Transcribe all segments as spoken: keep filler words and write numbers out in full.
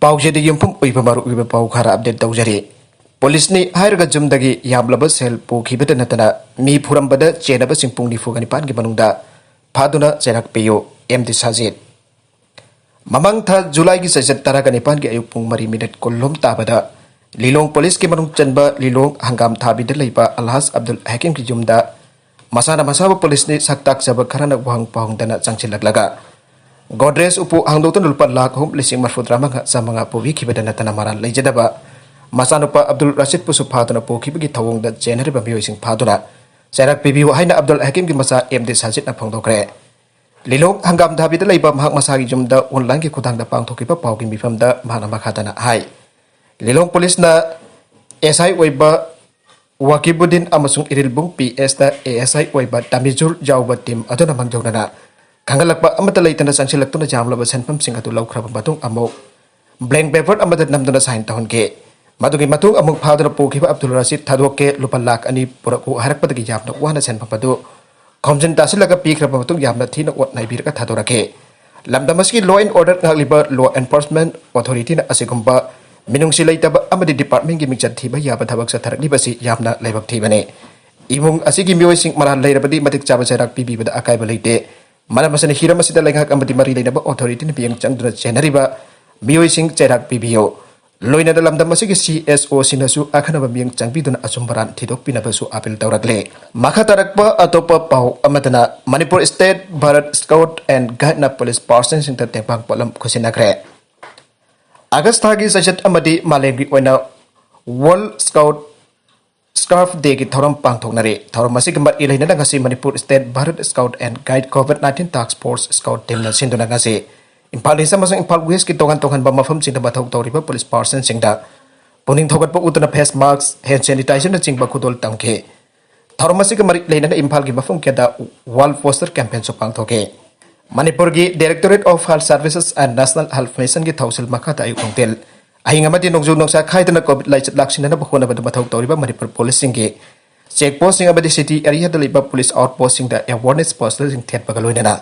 ꯄꯥꯎꯁꯤꯗ ꯌꯨꯝꯐꯝ ꯑꯣꯏꯕ ꯃꯔꯨꯑꯣꯏꯕ ꯄꯥꯎ ꯈꯔ ꯑꯞꯗꯦꯠ ꯇꯧꯖꯔꯤ꯫ ꯄꯨꯂꯤꯁꯅꯤ ꯍꯥꯏꯔꯒ ꯌꯨꯝꯗꯒꯤ ꯌꯥꯝꯂꯕ ꯁꯦꯜ ꯄꯨꯈꯤꯕꯗ ꯅꯠꯇꯅ ꯃꯤ ꯐꯨꯔꯝꯕꯗ ꯆꯦꯟꯅꯕꯁꯤꯡ ꯄꯨꯡ ꯅꯤꯐꯨꯒ ꯅꯤꯄꯥꯟꯒꯤ ꯃꯅꯨꯡꯗ ꯐꯥꯗꯨꯅ ꯆꯩꯔꯥꯛ ꯄꯤꯌꯨ, ꯑꯦꯝ ꯗꯤ ꯁꯥꯖꯤꯠ꯫ ꯃꯃꯥꯡ ꯊꯥ ꯖꯨꯂꯥꯏꯒꯤ ꯆꯩꯆꯠ ꯇꯔꯥꯒ ꯅꯤꯄꯥꯟꯒꯤ ꯑꯌꯨꯛ ꯄꯨꯡ ꯃꯔꯤ ꯃꯤꯅꯤꯠ ꯀꯨꯟꯂꯣꯝ ꯇꯥꯕꯗ ꯂꯤꯂꯣꯡ ꯄꯨꯂꯤꯁꯀꯤ ꯃꯅꯨꯡ ꯆꯟꯕ ꯂꯤꯂꯣꯡ ꯍꯪꯒꯥꯝ ꯊꯥꯕꯤꯗ ꯂꯩꯕ ꯑꯜꯍꯥꯖ ꯑꯕꯗꯨꯜ ꯍꯀꯤꯝꯒꯤ ꯌꯨꯝꯗ ꯃꯁꯥꯅ ꯃꯁꯥꯕꯨ ꯄꯨꯂꯤꯁꯅꯤ ꯁꯛ ꯇꯥꯛꯆꯕ ꯈꯔꯅ ꯋꯥꯍꯪ ꯄꯥꯎꯍꯪꯗꯅ ꯆꯪꯁꯤꯜꯂꯛꯂꯒ ꯒꯣꯗ꯭ꯔꯦꯖ ꯎꯄꯨ ꯍꯥꯡꯗꯣꯛꯇꯨꯅ ꯂꯨꯄꯥ ꯂꯥꯈ ꯑꯍꯨꯝ ꯂꯤꯁꯤꯡ ꯃꯔꯤꯐꯨꯇꯔꯥ ꯃꯉꯥ ꯆꯥꯃꯉꯥ ꯄꯨꯕꯤꯈꯤꯕꯗ ꯅꯠꯇꯅ ꯃꯔꯥꯜ ꯂꯩꯖꯗꯕ ꯃꯆꯥꯅꯨꯄꯥ ꯑꯕꯗꯨꯜ ꯔꯁꯤꯗꯄꯨꯁꯨ ꯐꯥꯗꯨꯅ ꯄꯨꯈꯤꯕꯒꯤ ꯊꯧꯑꯣꯡꯗ ꯆꯦꯟꯅꯔꯤꯕ ꯃꯤꯑꯣꯏꯁꯤꯡ ꯐꯥꯗꯨꯅ ꯆꯩꯔꯥꯛ ꯄꯤꯕꯤꯌꯨ ꯍꯥꯏꯅ ꯑꯕꯗꯨꯜ ꯍꯀꯤꯝꯒꯤ ꯃꯆꯥ ꯑꯦꯝ ꯗꯤ ꯁꯥꯖꯤꯠꯅ ꯐꯣꯡꯗꯣꯛꯈ꯭ꯔꯦ꯫ ꯂꯤꯂꯣꯡ ꯍꯪꯒꯥꯝ ꯊꯥꯕꯤꯗ ꯂꯩꯕ ꯃꯍꯥꯛ ꯃꯁꯥꯒꯤ ꯌꯨꯝꯗ ꯑꯣꯟꯂꯥꯏꯟꯒꯤ ꯈꯨꯠꯊꯥꯡꯗ ꯄꯥꯡꯊꯣꯛꯈꯤꯕ ꯄꯥꯎꯒꯤ ꯃꯤꯐꯝꯗ ꯃꯍꯥꯛꯅ ꯃꯈꯥ ꯇꯥꯅ ꯍꯥꯏ, ꯂꯤꯂꯣꯡ ꯄꯨꯂꯤꯁꯅ ꯑꯦꯁ ꯑꯥꯏ ꯑꯣꯏꯕ ꯋꯥꯀꯤꯕꯨꯗꯤꯟ ꯑꯃꯁꯨꯡ ꯏꯔꯤꯜꯕꯨꯡ ꯄꯤ ꯑꯦꯁꯇ ꯑꯦ ꯑꯦꯁ ꯑꯥꯏ ꯑꯣꯏꯕ ꯇꯥꯃꯤꯖꯨꯔ ꯌꯥꯎꯕ ꯇꯤꯝ ꯑꯗꯨꯅ ꯃꯥꯡꯖꯧꯅꯅ ꯈꯪꯍꯜꯂꯛꯄ ꯑꯃꯠꯇ ꯂꯩꯇꯅ ꯆꯪꯁꯤꯜꯂꯛꯇꯨꯅ ꯌꯥꯝꯂꯕ ꯁꯦꯟꯐꯝꯁꯤꯡ ꯑꯗꯨ ꯂꯧꯈ꯭ꯔꯕ ꯃꯇꯨꯡ ꯑꯃꯨꯛ ꯕ꯭ꯂꯦꯡ ꯄꯦꯄꯔ ꯑꯃꯗ ꯅꯝꯗꯨꯅ ꯁꯥꯏꯟ ꯇꯧꯍꯟꯈꯤ꯫ ꯃꯗꯨꯒꯤ ꯃꯇꯨꯡ ꯑꯃꯨꯛ ꯐꯥꯗꯨꯅ ꯄꯨꯈꯤꯕ ꯑꯕꯗꯨꯜ ꯔꯁꯤꯗ ꯊꯥꯗꯣꯛꯀꯦ, ꯂꯨꯄꯥ ꯂꯥꯈ ꯑꯅꯤ ꯄꯨꯔꯛꯎ ꯍꯥꯏꯔꯛꯄꯗꯒꯤ ꯌꯥꯝꯅ ꯋꯥꯅ ꯁꯦꯟꯐꯝ ꯑꯗꯨ ꯈꯣꯝꯖꯤꯟ ꯇꯥꯁꯤꯜꯂꯒ ꯄꯤꯈ꯭ꯔꯕ ꯃꯇꯨꯡ ꯌꯥꯝꯅ ꯊꯤꯅ ꯑꯣꯠ ꯅꯩꯕꯤꯔꯒ ꯊꯥꯗꯣꯔꯛꯈꯤ꯫ ꯂꯝꯗꯝ ꯑꯁꯤꯒꯤ law and order ꯉꯥꯛꯂꯤꯕ law enforcement authorityꯅ ꯑꯁꯤꯒꯨꯝꯕ ꯃꯤꯅꯨꯡꯁꯤ ꯂꯩꯇꯕ ꯑꯃꯗꯤ departmentꯀꯤ ꯃꯤꯡꯆꯠ ꯊꯤꯕ ꯌꯥꯕ ꯊꯕꯛ ꯆꯠꯊꯔꯛꯂꯤꯕꯁꯤ ꯌꯥꯝꯅ ꯂꯥꯏꯕꯛ ꯊꯤꯕꯅꯤ꯫ ꯏꯃꯨꯡ ꯑꯁꯤꯒꯤ ꯃꯤꯑꯣꯏꯁꯤꯡ ꯃꯔꯥꯜ ꯂꯩꯔꯕꯗꯤ ꯃꯇꯤꯛ ꯆꯥꯕ ꯆꯩꯔꯥꯛ ꯄꯤꯕꯤꯕꯗ ꯑꯀꯥꯏꯕ ꯂꯩꯇꯦ꯫ ꯃꯔꯝ ꯑꯁꯤꯅ ꯍꯤꯔꯝ ꯑꯁꯤꯗ ꯂꯩꯉꯥꯛ ꯑꯃꯗꯤ ꯃꯔꯤ ꯂꯩꯅꯕ authorityꯅ ꯃꯤꯠꯌꯦꯡ ꯆꯪꯗꯨꯅ ꯆꯦꯟꯅꯔꯤꯕ ꯃꯤꯑꯣꯏꯁꯤꯡ ꯆꯩꯔꯥꯛ ꯄꯤꯕꯤꯌꯨ꯫ ꯂꯣꯏꯅꯅ ꯂꯝꯗꯝ ꯑꯁꯤꯒꯤ ꯁꯤ ꯑꯦꯁ ꯑꯣꯁꯤꯡꯅꯁꯨ ꯑꯈꯟꯅꯕ ꯃꯤꯠꯌꯦꯡ ꯆꯪꯕꯤꯗꯨꯅ ꯑꯆꯨꯝꯕ ꯑꯔꯥꯟ ꯊꯤꯗꯣꯛꯄꯤꯅꯕꯁꯨ ꯑꯄꯤꯜ ꯇꯧꯔꯛꯂꯦ꯫ ꯃꯈꯥ ꯇꯥꯔꯛꯄ ꯑꯇꯣꯞꯄ ꯄꯥꯎ ꯑꯃꯗꯅ Manipur state Bharat Scout and Guideꯅ police personꯁꯤꯡꯗ ꯇꯦꯡꯕꯥꯡ ꯄꯣꯠꯂꯝ ꯈꯨꯠꯁꯤꯟꯅꯈ꯭ꯔꯦ꯫ ꯑꯥꯒꯁ ꯊꯥꯒꯤ ꯆꯩꯆꯠ ꯑꯃꯗꯤ ꯃꯥꯂꯦꯝꯒꯤ ꯑꯣꯏꯅ World Scout Scarf Dayꯒꯤ ꯊꯧꯔꯝ ꯄꯥꯡꯊꯣꯛꯅꯔꯤ꯫ ꯊꯧꯔꯝ ꯑꯁꯤꯒꯤ ꯃꯔꯤ ꯂꯩꯅꯅ ꯉꯁꯤ Manipur state Bharat Scout and Guide COVID nineteen task force scout teamꯅ ꯁꯤꯟꯗꯨꯅ ꯉꯁꯤ ꯏꯝꯐꯥꯜ East ꯑꯃꯁꯨꯡ ꯏꯝꯐꯥꯜ Westꯀꯤ ꯇꯣꯉꯥꯟ ꯇꯣꯉꯥꯟꯕ ꯃꯐꯝꯁꯤꯡꯗ ꯃꯊꯧ ꯇꯧꯔꯤꯕ police personꯁꯤꯡꯗ ꯄꯨꯛꯅꯤꯡ ꯊꯧꯒꯠꯄ ꯎꯠꯇꯨꯅ face mask, hand sanitizerꯅꯆꯤꯡꯕ ꯈꯨꯗꯣꯜ ꯇꯝꯈꯤ꯫ ꯊꯧꯔꯝ ꯑꯁꯤꯒ ꯃꯔꯤ ꯂꯩꯅꯅ ꯏꯝꯐꯥꯜꯒꯤ ꯃꯐꯝ ꯀꯌꯥꯗ wall poster campaignꯁꯨ ꯄꯥꯡꯊꯣꯛꯈꯤ꯫ ꯃꯅꯤꯄꯨꯔꯒꯤ Directorate of Health Services and National Health Missionꯒꯤ ꯊꯧꯁꯤꯜ ꯃꯈꯥꯗ ꯑꯌꯨꯛ ꯅꯨꯡꯊꯤꯜ ꯑꯍꯤꯡ ꯑꯃꯗꯤ ꯅꯣꯡꯖꯨ ꯅꯨꯡꯁꯥ ꯈꯥꯏꯗꯅ COVID ꯂꯥꯏꯆꯠ ꯂꯥꯛꯁꯤꯟꯅꯅꯕ ꯍꯣꯠꯅꯕꯗ ꯃꯊꯧ ꯇꯧꯔꯤꯕ ꯃꯅꯤꯄꯨꯔ policeꯁꯤꯡꯒꯤ check postꯁꯤꯡ ꯑꯃꯗꯤ city areaꯗ ꯂꯩꯕ police outpostꯁꯤꯡꯗ awareness posterꯁꯤꯡ ꯊꯦꯠꯄꯒ ꯂꯣꯏꯅꯅ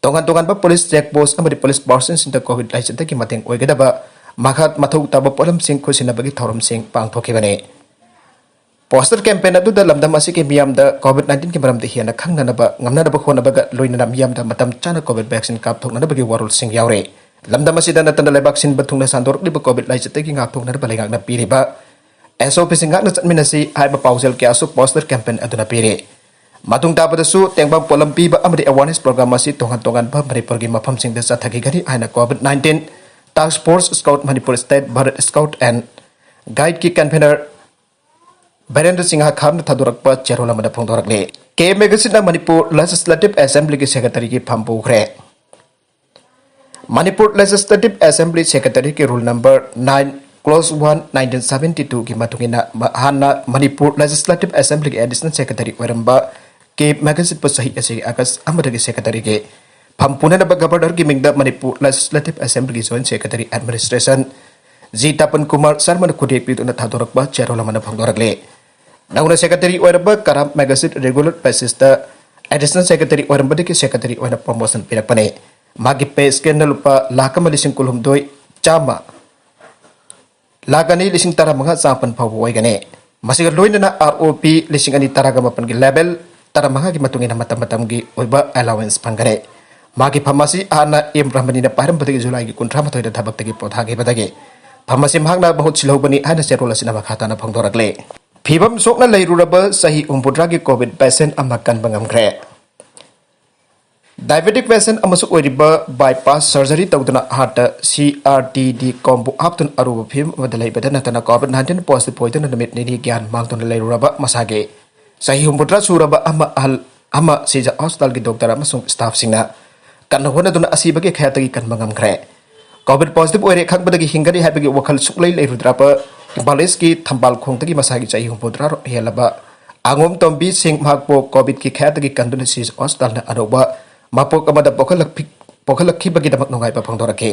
ꯇꯣꯉꯥꯟ ꯇꯣꯉꯥꯟꯕ ꯄꯨꯂꯤꯁ ꯆꯦꯛ ꯄꯣꯁ ꯑꯃꯗꯤ ꯄꯨꯂꯤꯁ ꯄꯥꯔꯁꯟꯁꯤꯡꯗ ꯀꯣꯚꯤꯗ ꯂꯥꯏꯆꯠꯇꯒꯤ ꯃꯇꯦꯡ ꯑꯣꯏꯒꯗꯕ ꯃꯈꯥ ꯃꯊꯧ ꯇꯥꯕ ꯄꯣꯠꯂꯝꯁꯤꯡ ꯈꯨꯠꯁꯤꯟꯅꯕꯒꯤ ꯊꯧꯔꯝꯁꯤꯡ ꯄꯥꯡꯊꯣꯛꯈꯤꯕꯅꯤ꯫ ꯄꯣꯁꯇꯔ ꯀꯦꯝꯄꯦꯟ ꯑꯗꯨꯗ ꯂꯝꯗꯝ ꯑꯁꯤꯒꯤ ꯃꯤꯌꯥꯝꯗ ꯀꯣꯚꯤꯗ ꯅꯥꯏꯟꯇꯤꯟꯒꯤ ꯃꯔꯝꯗ ꯍꯦꯟꯅ ꯈꯪꯅꯅꯕ ꯉꯝꯅꯅꯕ ꯍꯣꯠꯅꯕꯒ ꯂꯣꯏꯅꯅ ꯃꯤꯌꯥꯝꯗ ꯃꯇꯝ ꯆꯥꯅ ꯀꯣꯚꯤꯗ ꯚꯦꯛꯁꯤꯟ ꯀꯥꯞꯊꯣꯛꯅꯅꯕꯒꯤ ꯋꯥꯔꯣꯜꯁꯤꯡ ꯌꯥꯎꯔꯤ꯫ ꯂꯝꯗꯝ ꯑꯁꯤꯗ ꯅꯠꯇꯅ ꯂꯩꯕꯥꯛ ꯁꯤꯟꯕ ꯊꯨꯡꯅ ꯁꯟꯗꯣꯔꯛꯂꯤꯕ ꯀꯣꯚꯤꯗ ꯂꯥꯏꯆꯠꯇꯒꯤ ꯉꯥꯛꯊꯣꯛꯅꯅꯕ ꯂꯩꯉꯥꯛꯅ ꯄꯤꯔꯤꯕ ꯑꯦꯁ ꯑꯣ ꯄꯤꯁꯤꯡ ꯉꯥꯛꯅ ꯆꯠꯃꯤꯟꯅꯁꯤ ꯍꯥꯏꯕ ꯄꯥꯎꯖꯦꯜ ꯀꯌꯥꯁꯨ ꯄꯣꯁꯇꯔ ꯀꯦꯝꯄꯦꯟ ꯑꯗꯨꯅ ꯄꯤꯔꯤ꯫ ꯃꯇꯨꯡ ꯇꯥꯕꯗꯁꯨ ꯇꯦꯡꯕꯥꯡ ꯄꯣꯠꯂꯝ ꯄꯤꯕ ꯑꯃꯗꯤ ꯑꯦꯋꯥꯔꯅꯦꯁ ꯄ꯭ꯔꯣꯒ꯭ꯔꯥꯝ ꯑꯁꯤ ꯇꯣꯉꯥꯟ ꯇꯣꯉꯥꯟꯕ ꯃꯅꯤꯄꯨꯔꯒꯤ ꯃꯐꯝꯁꯤꯡꯗ ꯆꯠꯊꯈꯤꯒꯅꯤ ꯍꯥꯏꯅ COVID nineteen task force scout Manipur state Bharat scout and ꯒꯥꯏꯗꯀꯤ ꯀꯟꯚꯦꯅꯔ ꯕꯤꯔꯦꯟꯗ꯭ꯔ ꯁꯤꯡꯍ ꯈꯥꯝꯅ ꯊꯥꯗꯣꯔꯛꯄ ꯆꯦꯔꯣꯜ ꯑꯃꯗ ꯐꯣꯡꯗꯣꯔꯛꯂꯤ꯫ ꯀꯦ ꯃꯦꯒꯁꯤꯠꯅ ꯃꯅꯤꯄꯨꯔ ꯂꯦꯖꯤꯁꯂꯦꯇꯤꯚ ꯑꯦꯁꯦꯝꯕ꯭ꯂꯤꯒꯤ ꯁꯦꯀ꯭ꯔꯦꯇꯔꯤꯒꯤ ꯐꯝ ꯄꯨꯈ꯭ꯔꯦ꯫ ꯃꯅꯤꯄꯨꯔ ꯂꯦꯖꯤꯁꯂꯦꯇꯤꯚ ꯑꯦꯁꯦꯝꯕ꯭ꯂꯤ ꯁꯦꯀ꯭ꯔꯦꯇꯔꯤꯒꯤ rule number nine, clause one, nineteen seventy ꯇꯨꯒꯤ ꯃꯇꯨꯡ ꯏꯟꯅ ꯃ-, ꯍꯥꯟꯅ ꯃꯅꯤꯄꯨꯔ ꯂꯦꯖꯤꯁꯂꯦꯇꯤꯚ ꯑꯦꯁꯦꯝꯕ꯭ꯂꯤꯒꯤ ꯑꯦꯗꯤꯁꯅꯦꯜ ꯁꯦꯀ꯭ꯔꯦꯇꯔꯤ ꯑꯣꯏꯔꯝꯕ ꯀꯦ ꯃꯦꯒꯁꯤꯠꯄꯨ ꯆꯍꯤ ꯑꯁꯤꯒꯤ ꯑꯥꯒꯁ ꯑꯃꯗꯒꯤ ꯁꯦꯀ꯭ꯔꯦꯇꯔꯤꯒꯤ ꯐꯝ ꯄꯨꯅꯅꯕ ꯒꯕꯔꯅꯔꯒꯤ ꯃꯤꯡꯗ ꯃꯅꯤꯄꯨꯔ ꯂꯦꯖꯤꯁꯂꯦꯇꯤꯚ ꯑꯦꯁꯦꯝꯕ꯭ꯂꯤꯒꯤ joint secretary administration G Tapan Kumar ꯁꯔꯃꯅ ꯈꯨꯠꯌꯦꯛ ꯄꯤꯗꯨꯅ ꯊꯥꯗꯣꯔꯛꯄ ꯆꯦꯔꯣꯜ ꯑꯃꯅ ꯐꯣꯡꯗꯣꯔꯛꯂꯤ꯫ ꯅꯧꯅ ꯁꯦꯀ꯭ꯔꯦꯇꯔꯤ ꯑꯣꯏꯔꯝꯕ ꯀꯔꯥꯝ ꯃꯦꯒꯁꯤꯠ ꯔꯤꯒꯨꯂꯔ ꯕꯦꯁꯤꯁꯇ ꯑꯦꯗꯤꯁꯅꯦꯜ ꯁꯦꯀ꯭ꯔꯦꯇꯔꯤ ꯑꯣꯏꯔꯝꯕꯗꯒꯤ ꯁꯦꯀ꯭ꯔꯦꯇꯔꯤ ꯑꯣꯏꯅ ꯄ꯭ꯔꯣꯃꯣꯁꯟ ꯄꯤꯔꯛꯄꯅꯤ꯫ ꯃꯥꯒꯤ ꯄꯦ ꯁ꯭ꯀꯦꯜꯅ ꯂꯨꯄꯥ ꯂꯥꯈ ꯑꯃ ꯂꯤꯁꯤꯡ ꯀꯨꯟꯍꯨꯝꯗꯣꯏ ꯆꯥꯝꯃ, ꯂꯥꯈ ꯑꯅꯤ ꯂꯤꯁꯤꯡ ꯇꯔꯥꯃꯉꯥ ꯆꯥꯃꯥꯄꯟ ꯐꯥꯎꯕ ꯑꯣꯏꯒꯅꯤ꯫ ꯃꯁꯤꯒ ꯂꯣꯏꯅꯅ ꯑꯥꯔ ꯑꯣ ꯄꯤ ꯂꯤꯁꯤꯡ ꯑꯅꯤ ꯇꯔꯥꯒ ꯃꯥꯄꯟꯒꯤ ꯂꯦꯚꯦꯜ ꯇꯔꯥꯃꯉꯥꯒꯤ ꯃꯇꯨꯡ ꯏꯟꯅ ꯃꯇꯝ ꯃꯇꯝꯒꯤ ꯑꯣꯏꯕ ꯑꯦꯂꯥꯋꯦꯟꯁ ꯐꯪꯒꯅꯤ꯫ ꯃꯥꯒꯤ ꯐꯝ ꯑꯁꯤ ꯍꯥꯟꯅ ꯑꯦꯝ ꯔꯃꯅꯤꯅ ꯄꯥꯏꯔꯝꯕꯗꯒꯤ ꯖꯨꯂꯥꯏꯒꯤ ꯀꯨꯟꯊ꯭ꯔꯥ ꯃꯥꯊꯣꯏꯗ ꯊꯕꯛꯇꯒꯤ ꯄꯣꯊꯥꯈꯤꯕꯗꯒꯤ ꯐꯝ ꯑꯁꯤ ꯃꯍꯥꯛꯅ ꯃꯍꯨꯠ ꯁꯤꯜꯍꯧꯕꯅꯤ ꯍꯥꯏꯅ ꯆꯦꯔꯣꯜ ꯑꯁꯤꯅ ꯃꯈꯥ ꯇꯥꯅ ꯐꯣꯡꯗꯣꯔꯛꯂꯤ꯫ ꯐꯤꯕꯝ ꯁꯣꯛꯅ ꯂꯩꯔꯨꯔꯕ ꯆꯍꯤ ꯍꯨꯝꯐꯨꯇꯔꯥꯒꯤ ꯀꯣꯚꯤꯗ ꯄꯦꯁꯦꯟ ꯑꯃ ꯀꯟꯕ ꯉꯝꯈ꯭ꯔꯦ꯫ ꯗꯥꯏꯕꯦꯇꯤꯛ ꯄꯦꯁꯦꯟ ꯑꯃꯁꯨ ꯑꯣꯏꯔꯤꯕ ꯕꯥꯏꯄꯥꯁ ꯁꯔꯖꯔꯤ ꯇꯧꯗꯨꯅ ꯍꯥꯔꯠꯇ ꯁꯤ ꯑꯥꯔ ꯇꯤ ꯗꯤ ꯀꯣꯝꯕꯨ ꯍꯥꯞꯇꯨꯅ ꯑꯔꯨꯕ ꯐꯤꯕꯝ ꯑꯃꯗ ꯂꯩꯕꯗ ꯅꯠꯇꯅ ꯀꯣꯚꯤꯗ ꯅꯥꯏꯟꯇꯤꯟ ꯄꯣꯖꯤꯇꯤꯚ ꯑꯣꯏꯗꯨꯅ ꯅꯨꯃꯤꯠ ꯅꯤꯅꯤ ꯒ꯭ꯌꯥꯟ ꯃꯥꯡꯗꯨꯅ ꯂꯩꯔꯨꯔꯕ ꯃꯁꯥꯒꯤ ꯆꯍꯤ ꯍꯨꯝꯐꯨꯇꯔꯥ ꯁꯨꯔꯕ ꯑꯃ ꯑꯍꯜ ꯑꯃ ꯁꯤꯖ ꯍꯣꯁꯄꯤꯇꯥꯜꯒꯤ ꯗꯣꯛꯇꯔ ꯑꯃꯁꯨꯡ ꯁ꯭ꯇꯥꯐꯁꯤꯡꯅ ꯀꯟꯅ ꯍꯣꯠꯅꯗꯨꯅ ꯑꯁꯤꯕꯒꯤ ꯈꯌꯥꯠꯇꯒꯤ ꯀꯟꯕ ꯉꯝꯈ꯭ꯔꯦ꯫ ꯀꯣꯚꯤꯗ ꯄꯣꯖꯤꯇꯤꯚ ꯑꯣꯏꯔꯦ ꯈꯪꯕꯗꯒꯤ ꯍꯤꯡꯒꯅꯤ ꯍꯥꯏꯕꯒꯤ ꯋꯥꯈꯜ ꯁꯨꯛꯂꯩ ꯂꯩꯔꯨꯗ꯭ꯔꯕ ꯏꯝꯐꯥꯜ ꯏꯁꯀꯤ ꯊꯝꯕꯥꯜ ꯈꯣꯡꯗꯒꯤ ꯃꯁꯥꯒꯤ ꯆꯍꯤ ꯍꯨꯝꯐꯨꯇꯔꯥ ꯍꯦꯜꯂꯕ ꯑꯉꯣꯝ ꯇꯣꯝꯕꯤ ꯁꯤꯡ ꯃꯍꯥꯛꯄꯨ ꯀꯣꯚꯤꯗꯀꯤ ꯈꯌꯥꯠꯇꯒꯤ ꯀꯟꯗꯨꯅ ꯁꯤꯖ ꯍꯣꯁꯄꯤꯇꯥꯜꯅ ꯑꯅꯧꯕ ꯃꯄꯣꯛ ꯑꯃꯗ ꯄꯣꯛꯍꯜꯂꯛꯈꯤ-, ꯄꯣꯛꯍꯜꯂꯛꯈꯤꯕꯒꯤꯗꯃꯛ ꯅꯨꯡꯉꯥꯏꯕ ꯐꯣꯡꯗꯣꯔꯛꯈꯤ꯫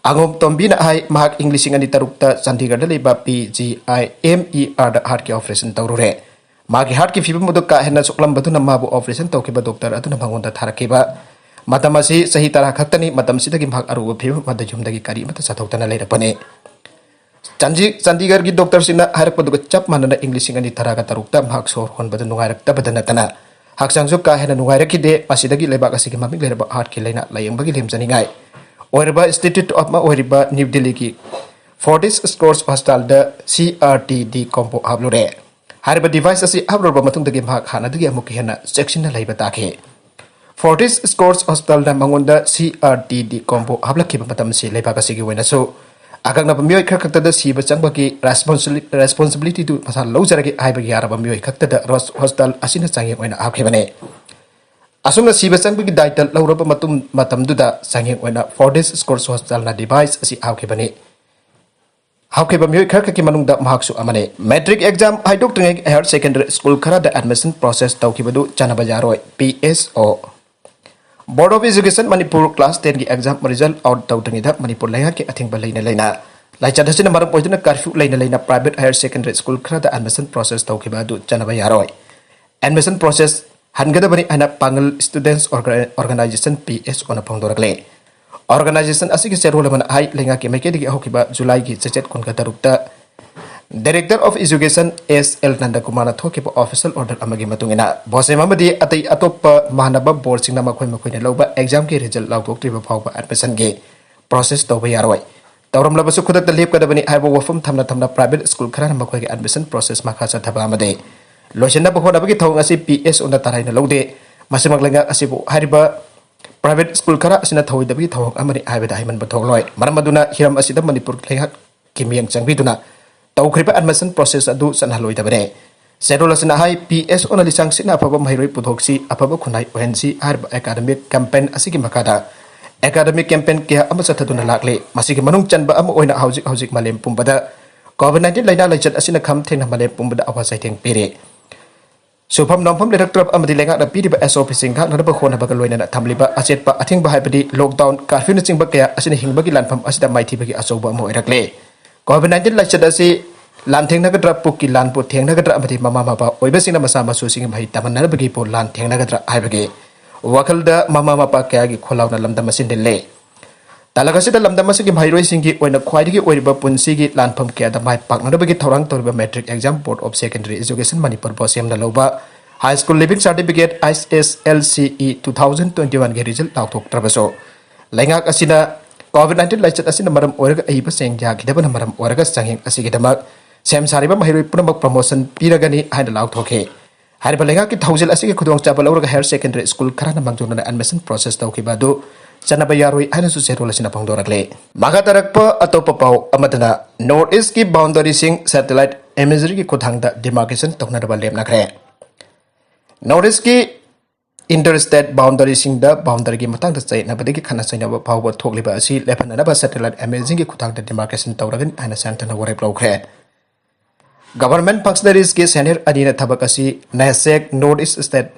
ꯑꯉꯣꯝ ꯇꯣꯝꯕꯤꯅ ꯍꯥꯏ, ꯃꯍꯥꯛ ꯏꯪ ꯂꯤꯁꯤꯡ ꯑꯅꯤ ꯇꯔꯨꯛꯇ ꯆꯥꯟꯗꯤꯒꯔꯗ ꯂꯩꯕ ꯄꯤ ꯖꯤ ꯑꯥꯏ ꯑꯦꯝ ꯏ ꯑꯥꯔꯗ ꯍꯥꯔꯠꯀꯤ ꯑꯣꯄꯔꯦꯁꯟ ꯇꯧꯔꯨꯔꯦ꯫ ꯃꯥꯒꯤ ꯍꯥꯔꯠꯀꯤ ꯐꯤꯕꯝ ꯑꯗꯨ ꯀꯥ ꯍꯦꯟꯅ ꯁꯣꯛꯂꯝꯕꯗꯨꯅ ꯃꯥꯕꯨ ꯑꯣꯄꯔꯦꯁꯟ ꯇꯧꯈꯤꯕ ꯗꯣꯛꯇꯔ ꯑꯗꯨꯅ ꯃꯉꯣꯟꯗ ꯊꯥꯔꯛꯈꯤꯕ ꯃꯇꯝ ꯑꯁꯤ ꯆꯍꯤ ꯇꯔꯥ ꯈꯛꯇꯅꯤ꯫ ꯃꯇꯝꯁꯤꯗꯒꯤ ꯃꯍꯥꯛ ꯑꯔꯨꯕ ꯐꯤꯕꯝ ꯑꯃꯗ ꯌꯨꯝꯗꯒꯤ ꯀꯔꯤ ꯑꯃꯠꯇ ꯆꯠꯊꯣꯛꯇꯅ ꯂꯩꯔꯛꯄꯅꯤ꯫ ꯆꯥꯟꯗꯤ-, ꯆꯥꯟꯗꯤꯒꯔꯒꯤ ꯗꯣꯛꯇꯔꯁꯤꯡꯅ ꯍꯥꯏꯔꯛꯄꯗꯨꯒ ꯆꯞ ꯃꯥꯟꯅꯅ ꯏꯪ ꯂꯤꯁꯤꯡ ꯑꯅꯤ ꯇꯔꯥꯒ ꯇꯔꯨꯛꯇ ꯃꯍꯥꯛ ꯁꯣꯔ ꯍꯣꯟꯕꯗ ꯅꯨꯡꯉꯥꯏꯔꯛꯇꯕꯗ ꯅꯠꯇꯅ ꯍꯛꯆꯥꯡꯁꯨ ꯀꯥ ꯍꯦꯟꯅ ꯅꯨꯡꯉꯥꯏꯔꯛꯈꯤꯗꯦ꯫ ꯃꯁꯤꯗꯒꯤ ꯂꯩꯕꯥꯛ ꯑꯁꯤꯒꯤ ꯃꯃꯤꯡ ꯂꯩꯔꯕ ꯍꯥꯔꯠꯀꯤ ꯂꯥꯏꯅꯥ ꯂꯥꯌꯦꯡꯕꯒꯤ ꯂꯦꯝꯖꯅꯤꯡꯉꯥꯏ ꯑꯣꯏꯔꯕ ꯏꯟꯁꯇꯤꯇ꯭ꯌꯨꯠ ꯑꯃ ꯑꯣꯏꯔꯤꯕ ꯅ꯭ꯌꯨ ꯗꯤꯜꯂꯤꯒꯤ ꯐꯣꯔꯇꯤꯁ ꯁ꯭ꯀꯣꯔꯁ ꯍꯣꯁꯄꯤꯇꯥꯜꯗ C R T D combo ꯍꯥꯞꯂꯨꯔꯦ꯫ ꯍꯥꯏꯔꯤꯕ ꯗꯤꯚꯥꯏꯁ ꯑꯁꯤ ꯍꯥꯞꯂꯨꯔꯕ ꯃꯇꯨꯡꯗꯒꯤ ꯃꯍꯥꯛ ꯍꯥꯟꯅꯗꯒꯤ ꯑꯃꯨꯛꯀ ꯍꯦꯟꯅ ꯆꯦꯛꯁꯤꯟꯅ ꯂꯩꯕ ꯇꯥꯈꯤ꯫ ꯐꯣꯔꯇꯤꯁ ꯁ꯭ꯀꯣꯔꯁ ꯍꯣꯁꯄꯤꯇꯥꯜꯅ ꯃꯉꯣꯟꯗ C R T D combo ꯍꯥꯞꯂꯛꯈꯤꯕ ꯃꯇꯝ ꯑꯁꯤ ꯂꯩꯕꯥꯛ ꯑꯁꯤꯒꯤ ꯑꯣꯏꯅꯁꯨ ꯑꯀꯛꯅꯕ ꯃꯤꯑꯣꯏ ꯈꯔ ꯈꯛꯇꯗ ꯁꯤꯕ ꯆꯪꯕꯒꯤ ꯔꯦꯁꯄꯣꯟꯁꯤꯕꯤꯂꯤ-, ꯔꯦꯁꯄꯣꯟꯁꯤꯕꯤꯂꯤꯇꯤꯗꯨ ꯃꯁꯥꯅ ꯂꯧꯖꯔꯒꯦ ꯍꯥꯏꯕꯒꯤ ꯌꯥꯔꯕ ꯃꯤꯑꯣꯏ ꯈꯛꯇꯗ ꯔꯣꯁ-, ꯍꯣꯁꯄꯤꯇꯥꯜ ꯑꯁꯤꯅ ꯆꯥꯡꯌꯦꯡ ꯑꯣꯏꯅ ꯍꯥꯞꯈꯤꯕꯅꯤ꯫ ꯑꯁꯨꯝꯅ ꯁꯤꯕ ꯆꯪꯕꯒꯤ ꯗꯥꯏꯇ ꯂꯧꯔꯕ ꯃꯇꯨꯡ, ꯃꯇꯝꯗꯨꯗ ꯆꯥꯡꯌꯦꯡ ꯑꯣꯏꯅ ꯐꯣꯔꯇꯤꯁ ꯁ꯭ꯀꯣꯔꯁ ꯍꯣꯁꯄꯤꯇꯥꯜꯅ ꯗꯤꯚꯥꯏꯁ ꯑꯁꯤ ꯍꯥꯞꯈꯤꯕꯅꯤ꯫ ꯍꯥꯞꯈꯤꯕ ꯃꯤꯑꯣꯏ ꯈꯔꯈꯛꯀꯤ ꯃꯅꯨꯡꯗ ꯃꯍꯥꯛꯁꯨ ꯑꯃꯅꯤ꯫ ꯃꯦꯇ꯭ꯔꯤꯛ ꯑꯦꯛꯖꯥꯝ ꯍꯥꯏꯗꯣꯛꯇ꯭ꯔꯤꯉꯩ ꯍꯥꯌꯔ ꯁꯦꯀꯦꯟꯗꯔꯤ ꯁ꯭ꯀꯨꯜ ꯈꯔꯗ ꯑꯦꯗꯃꯤꯁꯟ ꯄ꯭ꯔꯣꯁꯦꯁ ꯇꯧꯈꯤꯕꯗꯨ ꯆꯠꯅꯕ ꯌꯥꯔꯣꯏ, P S O. Board of education Manipur class ꯇꯦꯟꯒꯤ ꯑꯦꯛꯖꯥꯝ ꯔꯤꯖꯜ ꯑꯥꯎꯠ ꯇꯧꯗ꯭ꯔꯤꯉꯩꯗ ꯃꯅꯤꯄꯨꯔ ꯂꯩꯉꯥꯛꯀꯤ ꯑꯊꯤꯡꯕ ꯂꯩꯅ ꯂꯩꯅ ꯂꯥꯏꯆꯠ ꯑꯁꯤꯅ ꯃꯔꯝ ꯑꯣꯏꯗꯨꯅ ꯀꯔꯐ꯭ꯌꯨ ꯂꯩꯅ ꯂꯩꯅ ꯄ꯭ꯔꯥꯏꯚꯦꯠ ꯍꯥꯌꯔ ꯁꯦꯀꯦꯟꯗꯔꯤ ꯁ꯭ꯀꯨꯜ ꯈꯔꯗ ꯑꯦꯗꯃꯤꯁꯟ ꯄ꯭ꯔꯣꯁꯦꯁ ꯇꯧꯈꯤꯕ ꯑꯗꯨ ꯆꯠꯅꯕ ꯌꯥꯔꯣꯏ꯫ ꯑꯦꯗꯃꯤꯁꯟ ꯄ꯭ꯔꯣꯁꯦꯁ ꯍꯟꯒꯗꯕꯅꯤ ꯍꯥꯏꯅ ꯄꯥꯡꯒꯜ ꯁ꯭ꯇꯨꯗꯦꯟꯠꯁ ꯑꯣꯔꯒ-, ꯑꯣꯔꯒꯅꯥꯏꯖꯦꯁꯟ, ꯄꯤ ꯑꯦꯁ ꯑꯣꯅ ꯐꯣꯡꯗꯣꯔꯛꯂꯦ꯫ ꯑꯣꯔꯒꯅꯥꯏꯖꯦꯁꯟ ꯑꯁꯤꯒꯤ ꯆꯦꯔꯣꯜ ꯑꯃꯅ ꯍꯥꯏ, ꯂꯩꯉꯥꯛꯀꯤ ꯃꯥꯏꯀꯩꯗꯒꯤ ꯍꯧꯈꯤꯕ ꯖꯨꯂꯥꯏꯒꯤ ꯆꯩꯆꯠ ꯀꯨꯟꯒ ꯇꯔꯨꯛꯇ Director of Education S L ꯅꯟꯗꯀꯨꯃꯥꯔꯅ ꯊꯣꯛꯈꯤꯕ ꯑꯣꯐꯤꯁꯤꯌꯦꯜ ꯑꯣꯔꯗꯔ ꯑꯃꯒꯤ ꯃꯇꯨꯡ ꯏꯟꯅ, ꯕꯣꯁꯦꯝ ꯑꯃꯗꯤ ꯑꯇꯩ ꯑꯇꯣꯞꯄ ꯃꯥꯟꯅꯕ ꯕꯣꯔꯗꯁꯤꯡꯅ ꯃꯈꯣꯏ ꯃꯈꯣꯏꯅ ꯂꯧꯕ ꯑꯦꯛꯖꯥꯝꯒꯤ ꯔꯤꯖꯜ ꯂꯥꯎꯊꯣꯛꯇ꯭ꯔꯤꯕ ꯐꯥꯎꯕ ꯑꯦꯗꯃꯤꯁꯟꯒꯤ ꯄ꯭ꯔꯣꯁꯦꯁ ꯇꯧꯕ ꯌꯥꯔꯣꯏ꯫ ꯇꯧꯔꯝꯂꯕꯁꯨ ꯈꯨꯗꯛꯇ ꯂꯦꯞꯀꯗꯕꯅꯤ ꯍꯥꯏꯕ ꯋꯥꯐꯝ ꯊꯝꯅ ꯊꯝꯅ ꯄ꯭ꯔꯥꯏꯚꯦꯠ ꯁ꯭ꯀꯨꯜ ꯈꯔꯅ ꯃꯈꯣꯏꯒꯤ ꯑꯦꯗꯃꯤꯁꯟ ꯄ꯭ꯔꯣꯁꯦꯁ ꯃꯈꯥ ꯆꯠꯊꯕ ꯑꯃꯗꯤ ꯂꯣꯏꯁꯤꯟꯅꯕ ꯍꯣꯠꯅꯕꯒꯤ ꯊꯧꯑꯣꯡ ꯑꯁꯤ ꯄꯤ ꯑꯦꯁ ꯑꯣꯅ ꯇꯔꯥꯏꯅ ꯂꯧꯗꯦ꯫ ꯃꯁꯤꯃꯛ ꯂꯩꯉꯥꯛ ꯑꯁꯤꯕꯨ ꯍꯥꯏꯔꯤꯕ ꯄ꯭ꯔꯥꯏꯚꯦꯠ ꯁ꯭ꯀꯨꯜ ꯈꯔ ꯑꯁꯤꯅ ꯊꯧꯑꯣꯏꯗꯕꯒꯤ ꯊꯧꯑꯣꯡ ꯑꯃꯅꯤ ꯍꯥꯏꯕꯗ ꯍꯥꯏꯃꯟꯕ ꯊꯣꯛꯂꯣꯏ꯫ ꯃꯔꯝ ꯑꯗꯨꯅ ꯍꯤꯔꯝ ꯑꯁꯤꯗ ꯃꯅꯤꯄꯨꯔ ꯂꯩꯉꯥꯛꯀꯤ ꯃꯤꯠꯌꯦꯡ ꯆꯪꯕꯤꯗꯨꯅ ꯇꯧꯈ꯭ꯔꯤꯕ ꯑꯦꯗꯃꯤꯁꯟ ꯄ꯭ꯔꯣꯁꯦꯁ ꯑꯗꯨ ꯆꯠꯍꯜꯂꯣꯏꯗꯕꯅꯤ꯫ ꯆꯦꯔꯣꯜ ꯑꯁꯤꯅ ꯍꯥꯏ, ꯄꯤ ꯑꯦꯁ ꯑꯣꯅ ꯂꯤꯆꯥꯡ ꯁꯤꯠꯅ ꯑꯐꯕ ꯃꯍꯩꯔꯣꯏ ꯄꯨꯊꯣꯛꯁꯤ, ꯑꯐꯕ ꯈꯨꯟꯅꯥꯏ ꯑꯣꯏꯍꯟꯁꯤ ꯍꯥꯏꯔꯤꯕ ꯑꯦꯀꯥꯗꯃꯤꯛ ꯀꯦꯝꯄꯦꯟ ꯑꯁꯤꯒꯤ ꯃꯈꯥꯗ ꯑꯦꯀꯥꯗꯃꯤꯛ ꯀꯦꯝꯄꯦꯟ ꯀꯌꯥ ꯑꯃ ꯆꯠꯊꯗꯨꯅ ꯂꯥꯛꯂꯤ꯫ ꯃꯁꯤꯒꯤ ꯃꯅꯨꯡ ꯆꯟꯕ ꯑꯃ ꯑꯣꯏꯅ ꯍꯧꯖꯤꯛ ꯍꯧꯖꯤꯛ ꯃꯥꯂꯦꯝ ꯄꯨꯝꯕꯗ ꯀꯣꯚꯤꯗ ꯅꯥꯏꯟꯇꯤꯟ ꯂꯥꯏꯅꯥ ꯂꯥꯏꯆꯠ ꯑꯁꯤꯅ ꯈꯝ ꯊꯦꯡꯅ ꯃꯥꯂꯦꯝ ꯄꯨꯝꯕꯗ ꯑꯋꯥ ꯆꯩꯊꯦꯡ ꯄꯤꯔꯤ꯫ ꯁꯨꯐꯝ ꯅꯣꯝꯐꯝ ꯂꯩꯔꯛꯇ꯭ꯔꯕ ꯑꯃꯗꯤ ꯂꯩꯉꯥꯛꯅ ꯄꯤꯔꯤꯕ ꯑꯦꯁ ꯑꯣ ꯄꯤꯁꯤꯡ ꯉꯥꯛꯅꯅꯕ ꯍꯣꯠꯅꯕꯒ ꯂꯣꯏꯅꯅ ꯊꯝꯂꯤꯕ ꯑꯆꯦꯠꯄ ꯑꯊꯤꯡꯕ ꯍꯥꯏꯕꯗꯤ ꯂꯣꯛꯗꯥꯎꯟ, ꯀꯥꯔꯐ꯭ꯌꯨꯅꯆꯤꯡꯕ ꯀꯌꯥ ꯑꯁꯤꯅ ꯍꯤꯡꯕꯒꯤ ꯂꯥꯟꯐꯝ ꯑꯁꯤꯗ ꯃꯥꯏꯊꯤꯕꯒꯤ ꯑꯆꯧꯕ ꯑꯃ ꯑꯣꯏꯔꯛꯂꯦ꯫ ꯀꯣꯚꯤꯗ ꯅꯥꯏꯟꯇꯤꯟ ꯂꯥꯏꯆꯠ ꯑꯁꯤ ꯂꯥꯟ ꯊꯦꯡꯅꯒꯗ꯭ꯔꯥ, ꯄꯨꯛꯀꯤ ꯂꯥꯟꯕꯨ ꯊꯦꯡꯅꯒꯗ꯭ꯔꯥ ꯑꯃꯗꯤ ꯃꯃꯥ ꯃꯄꯥ ꯑꯣꯏꯕꯁꯤꯡꯅ ꯃꯆꯥ ꯃꯁꯨꯁꯤꯡꯒꯤ ꯃꯍꯩ ꯇꯝꯍꯟꯅꯕꯒꯤꯕꯨ ꯂꯥꯟ ꯊꯦꯡꯅꯒꯗ꯭ꯔꯥ ꯍꯥꯏꯕꯒꯤ ꯋꯥꯈꯜꯗ ꯃꯃꯥ ꯃꯄꯥ ꯀꯌꯥꯒꯤ ꯈꯣꯜꯂꯥꯎꯅ ꯂꯝꯗꯝ ꯑꯁꯤ ꯅꯤꯜꯂꯦ꯫ ꯇꯥꯂꯛ ꯑꯁꯤꯗ ꯂꯝꯗꯝ ꯑꯁꯤꯒꯤ ꯃꯍꯩꯔꯣꯏꯁꯤꯡꯒꯤ ꯑꯣꯏꯅ ꯈ꯭ꯋꯥꯏꯗꯒꯤ ꯑꯣꯏꯔꯤꯕ ꯄꯨꯟꯁꯤꯒꯤ ꯂꯥꯟꯐꯝ ꯀꯌꯥꯗ ꯃꯥꯏ ꯄꯥꯛꯅꯅꯕꯒꯤ ꯊꯧꯔꯥꯡ ꯇꯧꯔꯤꯕ Matric Exam Board of Secondary Education Manipur ꯕꯣꯁꯦꯝꯅ ꯂꯧꯕ High School Leaving Certificate, H S L C E, two thousand twenty one ꯒꯤ result ꯂꯥꯎꯊꯣꯛꯇ꯭ꯔꯕꯁꯨ, ꯂꯩꯉꯥꯛ ꯑꯁꯤꯅ COVID nineteen ꯂꯥꯏꯆꯠ ꯑꯁꯤꯅ ꯃꯔꯝ ꯑꯣꯏꯔꯒ ꯑꯏꯕꯁꯤꯡ ꯌꯥꯈꯤꯗꯕꯅ ꯃꯔꯝ ꯑꯣꯏꯔꯒ ꯆꯥꯡꯌꯦꯡ ꯑꯁꯤꯒꯤꯗꯃꯛ ꯁꯦꯝ ꯁꯥꯔꯤꯕ ꯃꯍꯩꯔꯣꯏ ꯄꯨꯝꯅꯃꯛ promotion ꯄꯤꯔꯒꯅꯤ ꯍꯥꯏꯅ ꯂꯥꯎꯊꯣꯛꯈꯤ꯫ ꯍꯥꯏꯔꯤꯕ ꯂꯩꯉꯥꯛꯀꯤ ꯊꯧꯁꯤꯜ ꯑꯁꯤꯒꯤ ꯈꯨꯗꯣꯡꯆꯥꯕ ꯂꯧꯔꯒ higher secondary school ꯈꯔꯅ ꯃꯥꯡꯖꯧꯅꯅ admission process ꯇꯧꯈꯤꯕ ꯑꯗꯨ ꯆꯠꯅꯕ ꯌꯥꯔꯣꯏ ꯍꯥꯏꯅꯁꯨ ꯆꯦꯔꯣꯜ ꯑꯁꯤꯅ ꯐꯣꯡꯗꯣꯔꯛꯂꯤ꯫ ꯃꯈꯥ ꯇꯥꯔꯛꯄ ꯑꯇꯣꯞꯄ ꯄꯥꯎ ꯑꯃꯗꯅ, North East ꯀꯤ boundary ꯁꯤꯡ satellite imagery ꯒꯤ ꯈꯨꯠꯊꯥꯡꯗ demarcation ꯇꯧꯅꯅꯕ ꯂꯦꯞꯅꯈ꯭ꯔꯦ꯫ North East ꯀꯤ inter state boundary ꯁꯤꯡꯗ boundary ꯒꯤ ꯃꯇꯥꯡꯗ ꯆꯌꯦꯠꯅꯕꯗꯒꯤ ꯈꯠꯅ ꯆꯩꯅꯕ ꯐꯥꯎꯕ ꯊꯣꯛꯂꯤꯕ ꯑꯁꯤ ꯂꯦꯞꯍꯟꯅꯅꯕ satellite imaging ꯒꯤ ꯈꯨꯠꯊꯥꯡꯗ demarcation ꯇꯧꯔꯒꯅꯤ ꯍꯥꯏꯅ ꯁꯦꯟꯇꯔꯅ ꯋꯥꯔꯦꯞ ꯂꯧꯈ꯭ꯔꯦ꯫ Government functionaries ꯀꯤ senior ꯑꯅꯤꯅ ꯊꯕꯛ ꯑꯁꯤ NASAC, North East State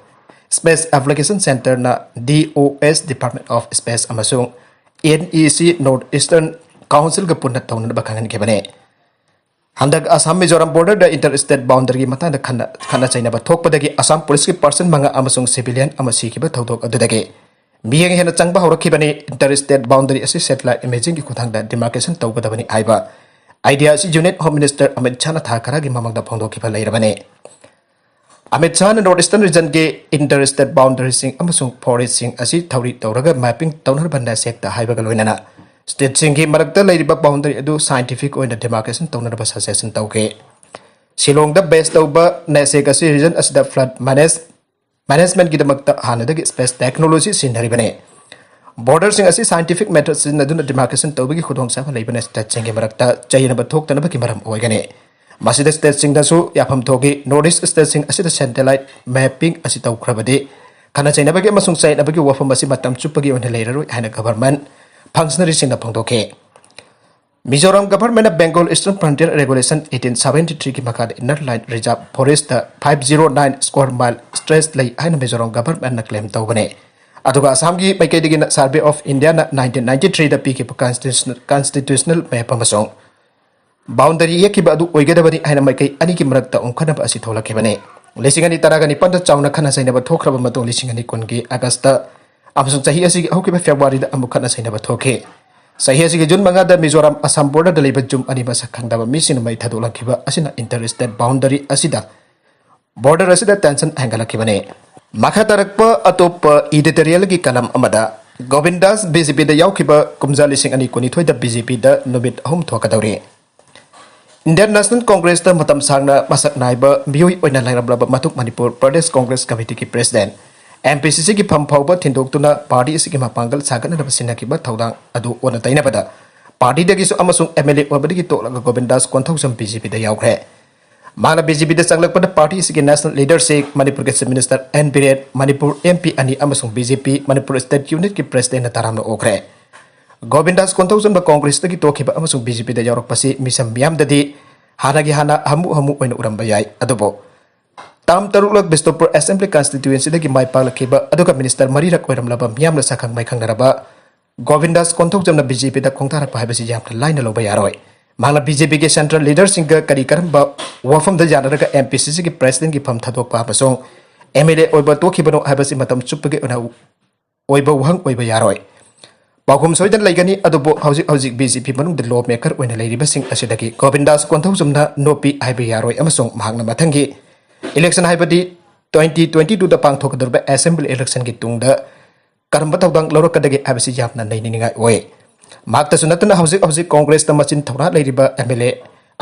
Space Application Centre ꯅ, D O S, Department of Space ꯑꯃꯁꯨꯡ N E C, North Eastern Council ꯒ ꯄꯨꯟꯅ ꯇꯧꯅꯅꯕ ꯈꯪꯍꯟꯈꯤꯕꯅꯤ꯫ ꯍꯟꯗꯛ ꯑꯁꯥꯝ ꯃꯤꯖꯣꯔꯥꯝ border ꯗ inter state boundary ꯒꯤ ꯃꯇꯥꯡꯗ ꯈꯟꯅ ꯈꯠꯅ ꯆꯩꯅꯕ ꯊꯣꯛꯄꯗꯒꯤ ꯑꯁꯥꯝ ꯄꯨꯂꯤꯁꯀꯤ person ꯃꯉꯥ ꯑꯃꯁꯨꯡ civilian ꯑꯃ ꯁꯤꯈꯤꯕ ꯊꯧꯗꯣꯛ ꯑꯗꯨꯗꯒꯤ ꯃꯤꯠꯌꯦꯡ ꯍꯦꯟꯅ ꯆꯪꯕ ꯍꯧꯔꯛꯈꯤꯕꯅꯤ꯫ Inter state boundary ꯑꯁꯤ satellite imaging ꯒꯤ ꯈꯨꯠꯊꯥꯡꯗ demarcation ꯇꯧꯒꯗꯕꯅꯤ ꯍꯥꯏꯕ idea ꯑꯁꯤ Union Home Minister ꯑꯃꯤꯠ ꯁꯥꯍꯅ ꯊꯥ ꯈꯔꯒꯤ ꯃꯃꯥꯡꯗ ꯐꯣꯡꯗꯣꯛꯈꯤꯕ ꯂꯩꯔꯕꯅꯤ꯫ ꯑꯃꯤꯠ ꯁꯥꯍꯅ North Eastern region ꯒꯤ inter state boundary ꯁꯤꯡ ꯑꯃꯁꯨꯡ forest ꯁꯤꯡ ꯑꯁꯤ ꯊꯧꯔꯤ ꯇꯧꯔꯒ mapping ꯇꯧꯅꯅꯕ NASAC ꯇ ꯍꯥꯏꯕꯒ ꯂꯣꯏꯅꯅ state ꯁꯤꯡꯒꯤ ꯃꯔꯛꯇ ꯂꯩꯔꯤꯕ boundary ꯑꯗꯨ scientific ꯑꯣꯏꯅ demarcation ꯇꯧꯅꯅꯕ suggestion ꯇꯧꯈꯤ꯫ ꯁꯤꯂꯣꯡꯗ base ꯇꯧꯕ NASAC ꯑꯁꯤ region ꯑꯁꯤꯗ flood manage management ꯒꯤꯗꯃꯛꯇ ꯍꯥꯟꯅꯗꯒꯤ space technology ꯁꯤꯖꯤꯟꯅꯔꯤꯕꯅꯤ꯫ Border ꯁꯤꯡ ꯑꯁꯤ scientific method ꯁꯤꯖꯤꯟꯅꯗꯨꯅ demarcation ꯇꯧꯕꯒꯤ ꯈꯨꯗꯣꯡꯆꯥꯕ ꯂꯩꯕꯅ state ꯁꯤꯡꯒꯤ ꯃꯔꯛꯇ ꯆꯌꯦꯠꯅꯕ ꯊꯣꯛꯇꯅꯕꯒꯤ ꯃꯔꯝ ꯑꯣꯏꯒꯅꯤ꯫ ꯃꯁꯤꯗ state ꯁꯤꯡꯗꯁꯨ ꯌꯥꯐꯝ ꯊꯣꯛꯏ꯫ North East state ꯁꯤꯡ ꯑꯁꯤꯗ satellite mapping ꯑꯁꯤ ꯇꯧꯈ꯭ꯔꯕꯗꯤ ꯈꯠꯅ ꯆꯩꯅꯕꯒꯤ ꯑꯃꯁꯨꯡ ꯆꯌꯦꯠꯅꯕꯒꯤ ꯋꯥꯐꯝ ꯑꯁꯤ ꯃꯇꯝ ꯆꯨꯞꯄꯒꯤ ꯑꯣꯏꯅ ꯂꯩꯔꯔꯣꯏ ꯍꯥꯏꯅ government functionary ꯁꯤꯡꯅ ꯐꯣꯡꯗꯣꯛꯈꯤ꯫ ꯃꯤꯖꯣꯔꯥꯝ government ꯅ Bengal Eastern Frontier Regulation eighteen seventy three ꯒꯤ ꯃꯈꯥꯗ inner line reserve forest ꯇ five zero nine square mile stretch ꯂꯩ ꯍꯥꯏꯅ ꯃꯤꯖꯣꯔꯥꯝ government ꯅ claim ꯇꯧꯕꯅꯤ꯫ ꯑꯗꯨꯒ ꯑꯁꯥꯝꯒꯤ ꯃꯥꯏꯀꯩꯗꯒꯤꯅ Survey of India ꯅ nineteen ninety three ꯗ ꯄꯤꯈꯤꯕ constitutional, constitutional map ꯑꯃꯁꯨꯡ boundary ꯌꯦꯛꯈꯤꯕ ꯑꯗꯨ ꯑꯣꯏꯒꯗꯕꯅꯤ ꯍꯥꯏꯅ ꯃꯥꯏꯀꯩ ꯑꯅꯤꯒꯤ ꯃꯔꯛꯇ ꯎꯪꯈꯠꯅꯕ ꯑꯁꯤ ꯊꯣꯛꯂꯛꯈꯤꯕꯅꯤ꯫ ꯂꯤꯁꯤꯡ ꯑꯅꯤ ꯇꯔꯥꯒ ꯅꯤꯄꯥꯟꯗ ꯆꯥꯎꯅ ꯈꯠꯅ ꯆꯩꯅꯕ ꯊꯣꯛꯈ꯭ꯔꯕ ꯃꯇꯨꯡ, ꯂꯤꯁꯤꯡ ꯑꯅꯤ ꯀꯨꯟꯒꯤ ꯑꯥꯒꯁꯇ ꯑꯃꯁꯨꯡ ꯆꯍꯤ ꯑꯁꯤꯒꯤ ꯍꯧꯈꯤꯕ ꯐꯦꯕ꯭ꯔꯨꯋꯥꯔꯤꯗ ꯑꯃꯨꯛ ꯈꯠꯅ ꯆꯩꯅꯕ ꯊꯣꯛꯈꯤ꯫ ꯆꯍꯤ ꯑꯁꯤꯒꯤ ꯖꯨꯟ ꯃꯉꯥꯗ ꯃꯤꯖꯣꯔꯥꯝ ꯑꯁꯥꯝ borderꯗ ꯂꯩꯕ ꯌꯨꯝ ꯑꯅꯤ ꯃꯁꯛ ꯈꯪꯗꯕ ꯃꯤꯁꯤꯡꯅ ꯃꯩ ꯊꯥꯗꯣꯛꯂꯛꯈꯤꯕ ꯑꯁꯤꯅ inter state boundary ꯑꯁꯤꯗ, border ꯑꯁꯤꯗ tension ꯍꯦꯟꯒꯠꯂꯛꯈꯤꯕꯅꯤ꯫ ꯃꯈꯥ ꯇꯥꯔꯛꯄ ꯑꯇꯣꯞꯄ editorialꯒꯤ column ꯑꯃꯗ, ꯒꯣꯕꯤꯟꯗꯥꯁ BJPꯗ ꯌꯥꯎꯈꯤꯕ ꯀꯨꯝꯖꯥ ꯂꯤꯁꯤꯡ ꯑꯅꯤ ꯀꯨꯟꯅꯤꯊꯣꯏꯗ BJPꯗ ꯅꯨꯃꯤꯠ ꯑꯍꯨꯝ ꯊꯣꯛꯀꯗꯧꯔꯤ꯫ Indian National Congressꯇ ꯃꯇꯝ ꯁꯥꯡꯅ ꯃꯁꯛ ꯅꯥꯏꯕ ꯃꯤꯑꯣꯏ ꯑꯣꯏꯅ ꯂꯩꯔꯝꯂꯕ ꯃꯇꯨꯡ, ꯃꯅꯤꯄꯨꯔ ꯄ꯭ꯔꯗꯦꯁ ꯀꯣꯡꯒ꯭ꯔꯦꯁ ꯀꯃꯤꯇꯤꯒꯤ president, MPCCꯒꯤ ꯐꯝ ꯐꯥꯎꯕ ꯊꯤꯟꯗꯣꯛꯇꯨꯅ party ꯑꯁꯤꯒꯤ ꯃꯄꯥꯡꯒꯜ ꯁꯥꯒꯠꯅꯅꯕ ꯁꯤꯟꯅꯈꯤꯕ ꯊꯧꯗꯥꯡ ꯑꯗꯨ ꯑꯣꯟꯅ ꯇꯩꯅꯕꯗ, partyꯗꯒꯤꯁꯨ ꯑꯃꯁꯨꯡ MLA ꯑꯣꯏꯕꯗꯒꯤ ꯇꯣꯛꯂꯒ ꯒꯣꯕꯤꯟꯗꯥꯁ ꯀꯣꯟꯊꯧꯖꯝ BJPꯗ ꯌꯥꯎꯈ꯭ꯔꯦ꯫ ꯃꯥꯅ BJPꯗ ꯆꯪꯂꯛꯄꯗ party ꯑꯁꯤꯒꯤ national leadership, ꯃꯅꯤꯄꯨꯔꯒꯤ Chief Minister N Biren, Manipur MP ꯑꯅꯤ ꯑꯃꯁꯨꯡ BJP ꯃꯅꯤꯄꯨꯔ state unitꯀꯤ presidentꯅ ꯇꯔꯥꯝꯅ ꯑꯣꯛꯈ꯭ꯔꯦ꯫ ꯒꯣꯕꯤꯟꯗꯥꯁ ꯀꯣꯟꯊꯧꯖꯝꯅ ꯀꯣꯡꯒ꯭ꯔꯦꯁꯇꯒꯤ ꯇꯣꯛꯈꯤꯕ ꯑꯃꯁꯨꯡ BJPꯗ ꯌꯥꯎꯔꯛꯄꯁꯤ ꯃꯤꯁꯝ ꯃꯤꯌꯥꯝꯗꯗꯤ ꯍꯥꯟꯅꯒꯤ ꯍꯥꯟꯅ ꯍꯥꯃꯨ ꯍꯥꯃꯨ ꯑꯣꯏꯅ ꯎꯔꯝꯕ ꯌꯥꯏ꯫ ꯑꯗꯨꯕꯨ term ꯇꯔꯨꯛꯂꯛ ꯕꯤꯁꯅꯨꯄꯨꯔ Assembly Constituencyꯗꯒꯤ ꯃꯥꯏ ꯄꯥꯛꯂꯛꯈꯤꯕ ꯑꯗꯨꯒ minister ꯃꯔꯤꯔꯛ ꯑꯣꯏꯔꯝꯂꯕ ꯃꯤꯌꯥꯝꯅ ꯁꯛꯈꯪ ꯃꯥꯏꯈꯪꯅꯔꯕ ꯒꯣꯕꯤꯟꯗꯥꯁ ꯀꯣꯟꯊꯧꯖꯝꯅ BJPꯗ ꯈꯣꯡꯊꯥꯔꯛꯄ ꯍꯥꯏꯕꯁꯤ ꯌꯥꯝꯅ ꯂꯥꯏꯅ ꯂꯧꯕ ꯌꯥꯔꯣꯏ꯫ ꯃꯍꯥꯛꯅ BJPꯒꯤ central leaderꯁꯤꯡꯒ ꯀꯔꯤ ꯀꯔꯝꯕ ꯋꯥꯐꯝꯗ ꯌꯥꯅꯔꯒ MPCCꯒꯤ presidentꯀꯤ ꯐꯝ ꯊꯥꯗꯣꯛꯄ ꯑꯃꯁꯨꯡ MLA ꯑꯣꯏꯕ ꯇꯣꯛꯈꯤꯕꯅꯣ ꯍꯥꯏꯕꯁꯤ ꯃꯇꯝ ꯆꯨꯞꯄꯒꯤ ꯑꯣꯏꯅ ꯑꯣꯏꯕ ꯋꯥꯍꯪ ꯑꯣꯏꯕ ꯌꯥꯔꯣꯏ꯫ ꯄꯥꯎꯈꯨꯝ ꯁꯣꯏꯗꯅ ꯂꯩꯒꯅꯤ, ꯑꯗꯨꯕꯨ ꯍꯧꯖꯤꯛ ꯍꯧꯖꯤꯛ BJP ꯃꯅꯨꯡꯗ law maker ꯑꯣꯏꯅ ꯂꯩꯔꯤꯕꯁꯤꯡ ꯑꯁꯤꯗꯒꯤ ꯒꯣꯕꯤꯟꯗꯥꯁ ꯀꯣꯟꯊꯧꯖꯝꯅ ꯅꯣꯞꯄꯤ ꯍꯥꯏꯕ ꯌꯥꯔꯣꯏ ꯑꯃꯁꯨꯡ ꯃꯍꯥꯛꯅ ꯃꯊꯪꯒꯤ election, ꯍꯥꯏꯕꯗꯤ twenty twenty twoꯗ ꯄꯥꯡꯊꯣꯛꯀꯗꯧꯔꯤꯕ Assembly electionꯒꯤ ꯇꯨꯡꯗ ꯀꯔꯝꯕ ꯊꯧꯗꯥꯡ ꯂꯧꯔꯛꯀꯗꯒꯦ ꯍꯥꯏꯕꯁꯤ ꯌꯥꯝꯅ ꯅꯩꯅꯅꯤꯡꯉꯥꯏ ꯑꯣꯏ꯫ ꯃꯍꯥꯛꯇꯁꯨ ꯅꯠꯇꯅ ꯍꯧꯖꯤꯛ ꯍꯧꯖꯤꯛ ꯀꯣꯡꯒ꯭ꯔꯦꯁꯇ ꯃꯆꯤꯟ ꯊꯧꯅꯥ ꯂꯩꯔꯤꯕ MLA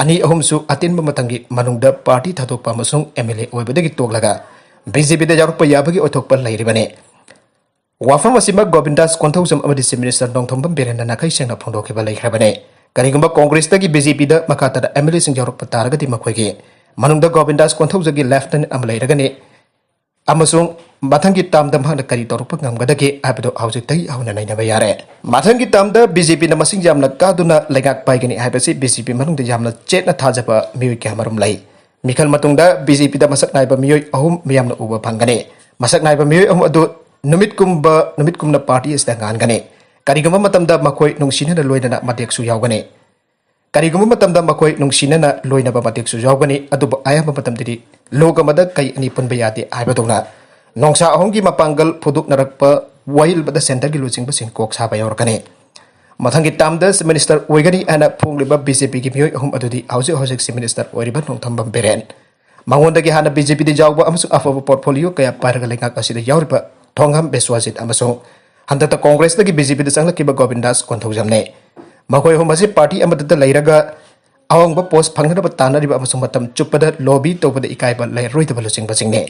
ꯑꯅꯤ ꯑꯍꯨꯝꯁꯨ ꯑꯇꯦꯟꯕ ꯃꯇꯝꯒꯤ ꯃꯅꯨꯡꯗ party ꯊꯥꯗꯣꯛꯄ ꯑꯃꯁꯨꯡ MLA ꯑꯣꯏꯕꯗꯒꯤ ꯇꯣꯛꯂꯒ BJPꯗ ꯌꯥꯎꯔꯛꯄ ꯌꯥꯕꯒꯤ ꯑꯣꯏꯊꯣꯛꯄ ꯂꯩꯔꯤꯕꯅꯤ꯫ ꯋꯥꯐꯝ ꯑꯁꯤꯃꯛ ꯒꯣꯕꯤꯟꯗꯥꯁ ꯀꯣꯟꯊꯧꯖꯝ ꯑꯃꯗꯤ Chief Minister ꯅꯣꯡꯊꯣꯝꯕꯝ ꯕꯤꯔꯦꯟꯅ ꯅꯥꯈꯩ ꯁꯦꯡꯅ ꯐꯣꯡꯗꯣꯛꯈꯤꯕ ꯂꯩꯈ꯭ꯔꯕꯅꯤ꯫ ꯀꯔꯤꯒꯨꯝꯕ ꯀꯣꯡꯒ꯭ꯔꯦꯁꯇꯒꯤ BJPꯗ ꯃꯈꯥ ꯇꯥꯅ MLAꯁꯤꯡ ꯌꯥꯎꯔꯛꯄ ꯇꯥꯔꯒꯗꯤ ꯃꯈꯣꯏꯒꯤ ꯃꯅꯨꯡꯗ ꯒꯣꯕꯤꯟꯗꯥꯁ ꯀꯣꯟꯊꯧꯖꯝꯒꯤ lieutenant ꯑꯃ ꯂꯩꯔꯒꯅꯤ ꯑꯃꯁꯨꯡ ꯃꯊꯪꯒꯤ termꯗ ꯃꯍꯥꯛꯅ ꯀꯔꯤ ꯇꯧꯔꯛꯄ ꯉꯝꯒꯗꯒꯦ ꯍꯥꯏꯕꯗꯨ ꯍꯧꯖꯤꯛꯇꯒꯤ ꯍꯧꯅ ꯅꯩꯅꯕ ꯌꯥꯔꯦ꯫ ꯃꯊꯪꯒꯤ termꯗ BJPꯅ ꯃꯁꯤꯡ ꯌꯥꯝꯅ ꯀꯥꯗꯨꯅ ꯂꯩꯉꯥꯛ ꯄꯥꯏꯒꯅꯤ ꯍꯥꯏꯕꯁꯤ BJP ꯃꯅꯨꯡꯗ ꯌꯥꯝꯅ ꯆꯦꯠꯅ ꯊꯥꯖꯕ ꯃꯤꯑꯣꯏ ꯀꯌꯥꯃꯔꯨꯝ ꯂꯩ꯫ ꯃꯤꯈꯜ ꯃꯇꯨꯡꯗ BJPꯗ ꯃꯁꯛ ꯅꯥꯏꯕ ꯃꯤꯑꯣꯏ ꯑꯍꯨꯝ ꯃꯤꯌꯥꯝꯅ ꯎꯕ ꯐꯪꯒꯅꯤ꯫ ꯃꯁꯛ ꯅꯥꯏꯕ ꯃꯤꯑꯣꯏ ꯑꯍꯨꯝ ꯑꯗꯨ ꯅꯨꯃꯤꯠ ꯀꯨꯝꯕ, ꯅꯨꯃꯤꯠ ꯀꯨꯝꯅ party ꯑꯁꯤꯗ ꯉꯥꯟꯒꯅꯤ꯫ ꯀꯔꯤꯒꯨꯝꯕ ꯃꯇꯝꯗ ꯃꯈꯣꯏ ꯅꯨꯡꯁꯤꯅꯅ ꯂꯣꯏꯅꯅ ꯃꯇꯦꯛꯁꯨ ꯌꯥꯎꯒꯅꯤ꯫ ꯀꯔꯤꯒꯨꯝꯕ ꯃꯇꯝꯗ ꯃꯈꯣꯏ ꯅꯨꯡꯁꯤꯅꯅ ꯂꯣꯏꯅꯕ ꯃꯇꯦꯛꯁꯨ ꯌꯥꯎꯒꯅꯤ, ꯑꯗꯨꯕꯨ ꯑꯌꯥꯝꯕ ꯃꯇꯝꯗꯗꯤ ꯂꯣꯛ ꯑꯃꯗ ꯀꯩ ꯑꯅꯤ ꯄꯨꯟꯕ ꯌꯥꯗꯦ ꯍꯥꯏꯕꯗꯧꯅ ꯅꯣꯡꯁꯥ ꯑꯍꯨꯝꯒꯤ ꯃꯄꯥꯡꯒꯜ ꯐꯨꯗꯣꯛꯅꯔꯛꯄ ꯋꯥꯌꯦꯜꯕꯗ ꯁꯦꯟꯇꯔꯒꯤ ꯂꯨꯆꯤꯡꯕꯁꯤꯡ ꯀꯣꯛ ꯁꯥꯕ ꯌꯥꯎꯔꯛꯀꯅꯤ꯫ ꯃꯊꯪꯒꯤ ꯇꯥꯝꯗ ꯆꯤꯐ ꯃꯤꯅꯤꯁꯇꯔ ꯑꯣꯏꯒꯅꯤ ꯍꯥꯏꯅ ꯐꯣꯡꯂꯤꯕ ꯕꯤ ꯖꯦ ꯄꯤꯒꯤ ꯃꯤꯑꯣꯏ ꯑꯍꯨꯝ ꯑꯗꯨꯗꯤ ꯍꯧꯖꯤꯛ ꯍꯧꯖꯤꯛ ꯆꯤꯐ ꯃꯤꯅꯤꯁꯇꯔ ꯑꯣꯏꯔꯤꯕ ꯅꯣꯡꯊꯝꯕꯝ ꯕꯤꯔꯦꯟ, ꯃꯉꯣꯟꯗꯒꯤ ꯍꯥꯟꯅ ꯕꯤ ꯖꯦ ꯄꯤꯗ ꯌꯥꯎꯕ ꯑꯃꯁꯨꯡ ꯑꯐꯕ ꯄꯣꯔꯠꯐꯣꯂꯤꯑꯣ ꯀꯌꯥ ꯄꯥꯏꯔꯒ ꯂꯩꯉꯥꯛ ꯑꯁꯤꯗ ꯌꯥꯎꯔꯤꯕ ꯊꯣꯡꯉꯝ ꯕꯤꯁ꯭ꯋꯥꯖꯤꯠ ꯑꯃꯁꯨꯡ ꯍꯟꯗꯛꯇ ꯀꯣꯡꯒ꯭ꯔꯦꯁꯇꯒꯤ ꯕꯤ ꯖꯦ ꯄꯤꯗ ꯆꯪꯂꯛꯈꯤꯕ ꯒꯣꯕꯤꯟꯗꯥꯁ ꯀꯣꯟꯊꯧꯖꯝꯅꯤ꯫ ꯃꯈꯣꯏ ꯑꯍꯨꯝ ꯑꯁꯤ ꯄꯥꯔꯇꯤ ꯑꯃꯠꯇꯗ ꯂꯩꯔꯒ ꯑꯋꯥꯡꯕ ꯄꯣꯁ ꯐꯪꯅꯅꯕ ꯇꯥꯟꯅꯔꯤꯕ ꯑꯃꯁꯨꯡ ꯃꯇꯝ ꯆꯨꯞꯄꯗ ꯂꯣꯕꯤ ꯇꯧꯕꯗ ꯏꯀꯥꯏꯕ ꯂꯩꯔꯔꯣꯏꯗꯕ ꯂꯨꯆꯤꯡꯕꯁꯤꯡꯅꯤ꯫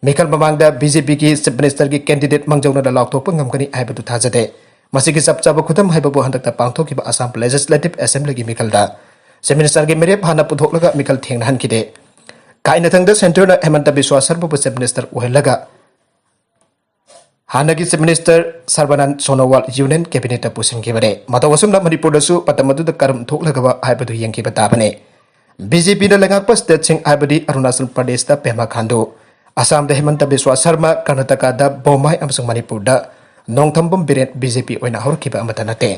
ꯃꯤꯈꯜ ꯃꯃꯥꯡꯗ ꯕꯤ ꯖꯦ ꯄꯤꯒꯤ ꯆꯤꯐ ꯃꯤꯅꯤꯁꯇꯔꯒꯤ ꯀꯦꯟꯗꯤꯗꯦꯠ ꯃꯥꯡꯖꯧꯅꯅ ꯂꯥꯎꯊꯣꯛꯄ ꯉꯝꯒꯅꯤ ꯍꯥꯏꯕꯗꯨ ꯊꯥꯖꯗꯦ꯫ ꯃꯁꯤꯒꯤ ꯆꯞ ꯆꯥꯕ ꯈꯨꯗꯝ ꯍꯥꯏꯕꯕꯨ ꯍꯟꯗꯛꯇ ꯄꯥꯡꯊꯣꯛꯈꯤꯕ ꯑꯁꯥꯝ ꯂꯦꯖꯤꯁꯂꯦꯇꯤꯚ ꯑꯦꯁꯦꯝꯕ꯭ꯂꯤꯒꯤ ꯃꯤꯈꯜꯗ ꯆꯤꯐ ꯃꯤꯅꯤꯁꯇꯔꯒꯤ ꯃꯤꯔꯦꯞ ꯍꯥꯟꯅ ꯄꯨꯊꯣꯛꯂꯒ ꯃꯤꯈꯜ ꯊꯦꯡꯅꯍꯟꯈꯤꯗꯦ꯫ ꯀꯥꯏꯅꯊꯪꯗ ꯁꯦꯟꯇꯔꯅ ꯍꯦꯃꯟꯇ ꯕꯤꯁ꯭ꯋꯥ ꯁꯔꯃꯕꯨ ꯆꯤꯐ ꯃꯤꯅꯤꯁꯇꯔ ꯑꯣꯏꯍꯜꯂꯒ ꯍꯥꯟꯅꯒꯤ ꯆꯤꯐ ꯃꯤꯅꯤꯁꯇꯔ ꯁꯔꯕꯥꯅꯟꯗ ꯁꯣꯅꯣꯋꯥꯜ ꯌꯨꯅꯤꯌꯟ ꯀꯦꯕꯤꯅꯦꯠꯇ ꯄꯨꯁꯤꯟꯈꯤꯕꯅꯦ꯫ ꯃꯇꯧ ꯑꯁꯨꯝꯅ ꯃꯅꯤꯄꯨꯔꯗꯁꯨ ꯃꯇꯝ ꯑꯗꯨꯗ ꯀꯔꯝ ꯊꯣꯛꯂꯒꯕ ꯍꯥꯏꯕꯗꯨ ꯌꯦꯡꯈꯤꯕ ꯇꯥꯕꯅꯤ꯫ ꯕꯤ ꯖꯦ ꯄꯤꯅ ꯂꯩꯉꯥꯛꯄ ꯁ꯭ꯇꯦꯠꯁꯤꯡ ꯍꯥꯏꯕꯗꯤ ꯑꯔꯨꯅꯥꯆꯜ ꯄ꯭ꯔꯗꯦꯁꯇ ꯄꯦꯃꯥ ꯈꯥꯟꯗꯨ, ꯑꯁꯥꯝꯗ ꯍꯦꯃꯟꯇ ꯕꯤꯁ꯭ꯋꯥ ꯁꯔꯃ, ꯀꯔꯅꯥꯇꯀꯥꯗ ꯕꯣꯝꯃꯥꯏ ꯑꯃꯁꯨꯡ ꯃꯅꯤꯄꯨꯔꯗ ꯅꯣꯡꯊꯝꯕꯝ ꯕꯤꯔꯦꯟ ꯕꯤ ꯖꯦ ꯄꯤ ꯑꯣꯏꯅ ꯍꯧꯔꯛꯈꯤꯕ ꯑꯃꯠꯇ ꯅꯠꯇꯦ꯫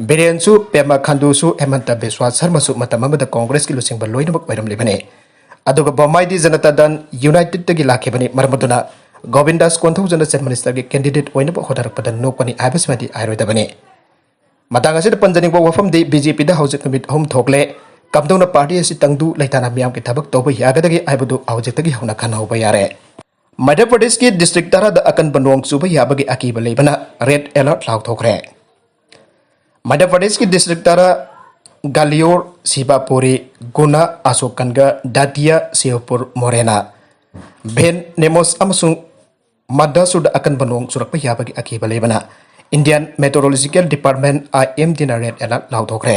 ꯕꯤꯔꯦꯟꯁꯨ, ꯄꯦꯃꯥ ꯈꯥꯟꯗꯨꯁꯨ, ꯍꯦꯃꯟꯇ ꯕꯤꯁ꯭ꯋꯥ ꯁꯔꯃꯁꯨ ꯃꯇꯝ ꯑꯃꯗ ꯀꯣꯡꯒ꯭ꯔꯦꯁꯀꯤ ꯂꯨꯆꯤꯡꯕ ꯂꯣꯏꯅꯃꯛ ꯑꯣꯏꯔꯝꯂꯤꯕꯅꯤ꯫ ꯑꯗꯨꯒ ꯕꯣꯝꯃꯥꯏꯗꯤ ꯖꯅꯇꯥ ꯗꯜ ꯌꯨꯅꯥꯏꯇꯦꯗꯇꯒꯤ ꯂꯥꯛꯈꯤꯕꯅꯤ꯫ ꯃꯔꯝ ꯑꯗꯨꯅ ꯒꯣꯕꯤꯟꯗꯥꯁ ꯀꯣꯟꯊꯧꯖꯅ ꯆꯤꯐ ꯃꯤꯅꯤꯁꯇꯔꯒꯤ ꯀꯦꯟꯗꯤꯗꯦꯠ ꯑꯣꯏꯅꯕ ꯍꯣꯠꯅꯔꯛꯄꯗ ꯅꯣꯛꯄꯅꯤ ꯍꯥꯏꯕꯁꯤꯃꯗꯤ ꯍꯥꯏꯔꯣꯏꯗꯕꯅꯤ꯫ ꯃꯇꯥꯡ ꯑꯁꯤꯗ ꯄꯟꯖꯅꯤꯡꯕ ꯋꯥꯐꯝꯗꯤ ꯕꯤ ꯖꯦ ꯄꯤꯗ ꯍꯧꯖꯤꯛ ꯅꯨꯃꯤꯠ ꯑꯍꯨꯝ ꯊꯣꯛꯂꯦ꯫ ꯀꯝꯗꯧꯅ ꯄꯥꯔꯇꯤ ꯑꯁꯤ ꯇꯪꯗꯨ ꯂꯩꯇꯥꯅ ꯃꯤꯌꯥꯝꯒꯤ ꯊꯕꯛ ꯇꯧꯕ ꯌꯥꯒꯗꯒꯦ ꯍꯥꯏꯕꯗꯨ ꯍꯧꯖꯤꯛꯇꯒꯤ ꯍꯧꯅ ꯈꯟꯅꯍꯧꯕ ꯌꯥꯔꯦ꯫ ꯃꯙ꯭ꯌ ꯄ꯭ꯔꯗꯦꯁꯀꯤ ꯗꯤꯁꯇ꯭ꯔꯤꯛ ꯇꯔꯥꯗ ꯑꯀꯟꯕ ꯅꯣꯡ ꯆꯨꯕ ꯌꯥꯕꯒꯤ ꯑꯀꯤꯕ ꯂꯩꯕꯅ ꯔꯦꯗ ꯑꯦꯂꯔꯠ ꯂꯥꯎꯊꯣꯛꯈ꯭ꯔꯦ꯫ ꯃꯙ꯭ꯌ ꯄ꯭ꯔꯗꯦꯁꯀꯤ ꯗꯤꯁꯇ꯭ꯔꯤꯛ ꯇꯔꯥ, ꯒꯥꯂꯤꯌꯣꯔ, ꯁꯤꯕꯥꯄꯨꯔꯤ, ꯒꯨꯅꯥ, ꯑꯁꯣꯛꯀꯟꯒ, ꯗꯥꯇꯤꯌꯥ, ꯁꯤꯌꯣꯄꯨꯔ, ꯃꯣꯔꯦꯅꯥ, ꯚꯦꯟ, ꯅꯦꯃꯣꯁ ꯑꯃꯁꯨꯡ ꯃꯗꯥꯁꯨꯔꯗ ꯑꯀꯟꯕ ꯅꯣꯡ ꯆꯨꯔꯛꯄ ꯌꯥꯕꯒꯤ ꯑꯀꯤꯕ ꯂꯩꯕꯅ ꯏꯟꯗꯤꯌꯟ ꯃꯦꯇꯣꯔꯣꯂꯣꯖꯤꯀꯦꯜ ꯗꯤꯄꯥꯔꯠꯃꯦꯟ, ꯑꯥꯏ ꯑꯦꯝ ꯗꯤꯅ ꯔꯦꯗ ꯑꯦꯂꯔꯠ ꯂꯥꯎꯊꯣꯛꯈ꯭ꯔꯦ꯫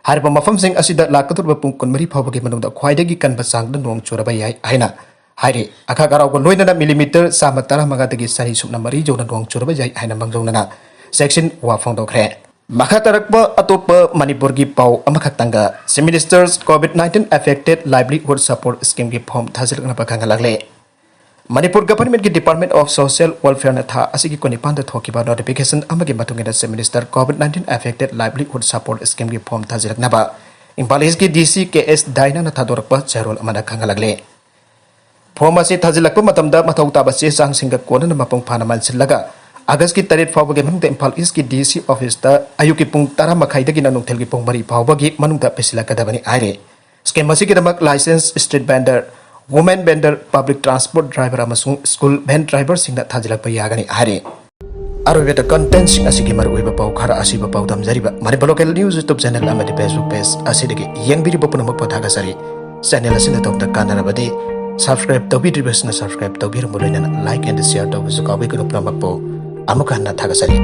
ꯍꯥꯏꯔꯤꯕ ꯃꯐꯝꯁꯤꯡ ꯑꯁꯤꯗ ꯂꯥꯛꯀꯗꯧꯔꯤꯕ ꯄꯨꯡ ꯀꯨꯟꯃꯔꯤ ꯐꯥꯎꯕꯒꯤ ꯃꯅꯨꯡꯗ ꯈ꯭ꯋꯥꯏꯗꯒꯤ ꯀꯟꯕ ꯆꯥꯡꯗ ꯅꯣꯡ ꯆꯨꯔꯕ ꯌꯥꯏ ꯍꯥꯏꯅ ꯍꯥꯏꯔꯤ꯫ ꯑꯈꯥꯛ ꯑꯔꯥꯎꯒ ꯂꯣꯏꯅꯅ ꯃꯤꯂꯤꯃꯤꯇꯔ ꯆꯥꯝꯃ ꯇꯔꯥꯃꯉꯥꯗꯒꯤ ꯆꯅꯤ ꯁꯨꯞꯅ ꯃꯔꯤ ꯌꯧꯅ ꯅꯣꯡ ꯆꯨꯔꯕ ꯌꯥꯏ ꯍꯥꯏꯅ ꯃꯥꯡꯖꯧꯅꯅ ꯆꯦꯛꯁꯤꯟ ꯋꯥ ꯐꯣꯡꯗꯣꯛꯈ꯭ꯔꯦ꯫ ꯃꯈꯥ ꯇꯥꯔꯛꯄ ꯑꯇꯣꯞꯄ ꯃꯅꯤꯄꯨꯔꯒꯤ ꯄꯥꯎ ꯑꯃꯈꯛꯇꯪꯒ, chief ministers COVID nineteen affected livelihood support ꯁ꯭ꯀꯤꯝꯒꯤ ꯐꯣꯔꯝ ꯊꯥꯖꯤꯜꯂꯛꯅꯕ ꯈꯪꯍꯜꯂꯛꯂꯦ꯫ ꯃꯅꯤꯄꯨꯔ ꯒꯚꯔꯟꯃꯦꯟꯠꯀꯤ ꯗꯤꯄꯥꯔꯠꯃꯦꯟꯠ ꯑꯣꯐ ꯁꯣꯁꯤꯌꯦꯜ ꯋꯦꯜꯐꯤꯌꯔꯅ ꯊꯥ ꯑꯁꯤꯒꯤ ꯀꯨꯟꯅꯤꯄꯥꯟꯗ ꯊꯣꯛꯈꯤꯕ ꯅꯣꯇꯤꯐꯤꯀꯦꯁꯟ ꯑꯃꯒꯤ ꯃꯇꯨꯡ ꯏꯟꯅ chief minister COVID nineteen affected livelihood support ꯁ꯭ꯀꯤꯝꯒꯤ ꯐꯣꯔꯝ ꯊꯥꯖꯤꯜꯂꯛꯅꯕ ꯏꯝꯐꯥꯜ ꯏꯁꯀꯤ ꯗꯤ ꯁꯤ ꯀꯦ ꯑꯦꯁ ꯗꯥꯏꯅꯥꯅ ꯊꯥꯗꯣꯔꯛꯄ ꯆꯦꯔꯣꯜ ꯑꯃꯅ ꯈꯪꯍꯜꯂꯛꯂꯦ꯫ ꯐꯣꯔꯝ ꯑꯁꯤ ꯊꯥꯖꯤꯜꯂꯛꯄ ꯃꯇꯝꯗ ꯃꯊꯧ ꯇꯥꯕ ꯆꯦ ꯆꯥꯡꯁꯤꯡꯒ ꯀꯣꯟꯅꯅ ꯃꯄꯨꯡ ꯐꯥꯅ ꯃꯟꯁꯤꯜꯂꯒ ꯑꯥꯒꯁꯀꯤ ꯇꯔꯦꯠ ꯐꯥꯎꯕꯒꯤ ꯃꯅꯨꯡꯗ ꯏꯝꯐꯥꯜ ꯏꯁꯀꯤ ꯗꯤ ꯁꯤ ꯑꯣꯐꯤꯁꯇ ꯑꯌꯨꯛꯀꯤ ꯄꯨꯡ ꯇꯔꯥ ꯃꯈꯥꯏꯗꯒꯤꯅ ꯅꯨꯡꯊꯤꯜꯒꯤ ꯄꯨꯡ ꯃꯔꯤ ꯐꯥꯎꯕꯒꯤ ꯃꯅꯨꯡꯗ ꯄꯤꯁꯤꯜꯂꯛꯀꯗꯕꯅꯤ ꯍꯥꯏꯔꯤ꯫ ꯁ꯭ꯀꯤꯝ ꯑꯁꯤꯒꯤꯗꯃꯛ licence street vendor, women vendor, public transport driver ꯑꯃꯁꯨꯡ ꯁ꯭ꯀꯨꯜ ꯚꯦꯟ ꯗ꯭ꯔꯥꯏꯚꯔꯁꯤꯡꯅ ꯊꯥꯖꯤꯜꯂꯛꯄ ꯌꯥꯒꯅꯤ ꯍꯥꯏꯔꯤ꯫ ꯑꯔꯣꯏꯕꯗ ꯀꯟꯇꯦꯟꯠꯁꯤꯡ ꯑꯁꯤꯒꯤ ꯃꯔꯨꯑꯣꯏꯕ ꯄꯥꯎ ꯈꯔ ꯑꯁꯤꯕ ꯄꯥꯎꯗꯝꯖꯔꯤꯕ Manipur local news YouTube channel ꯑꯃꯗꯤ ꯐꯦꯁꯕꯨꯛ ꯄꯦꯖ ꯑꯁꯤꯗꯒꯤ ꯌꯦꯡꯕꯤꯔꯤꯕ ꯄꯨꯝꯅꯃꯛꯄꯨ ꯊꯥꯒꯠꯆꯔꯤ꯫ ꯆꯦꯅꯦꯜ ꯑꯁꯤꯅ ꯇꯧꯕꯗ ꯀꯥꯟꯅꯔꯕꯗꯤ ꯁꯕꯁꯀ꯭ꯔꯥꯏꯕ ꯇꯧꯕꯤꯗ꯭ꯔꯤꯕꯁꯤꯡꯅ ꯁꯕꯁꯀ꯭ꯔꯥꯏꯕ ꯇꯧꯕꯤꯔꯝꯕ ꯂꯣꯏꯅꯅ ꯂꯥꯏꯛ ꯑꯦꯟ ꯁꯤꯌꯔ ꯇꯧꯕꯁꯨ ꯀꯥꯎꯕꯤꯒꯅꯨ꯫ ꯄꯨꯝꯅꯃꯛꯄꯨ ꯑꯃꯨꯛ ꯍꯟꯅ ꯊꯥꯒꯠꯆꯔꯤ꯫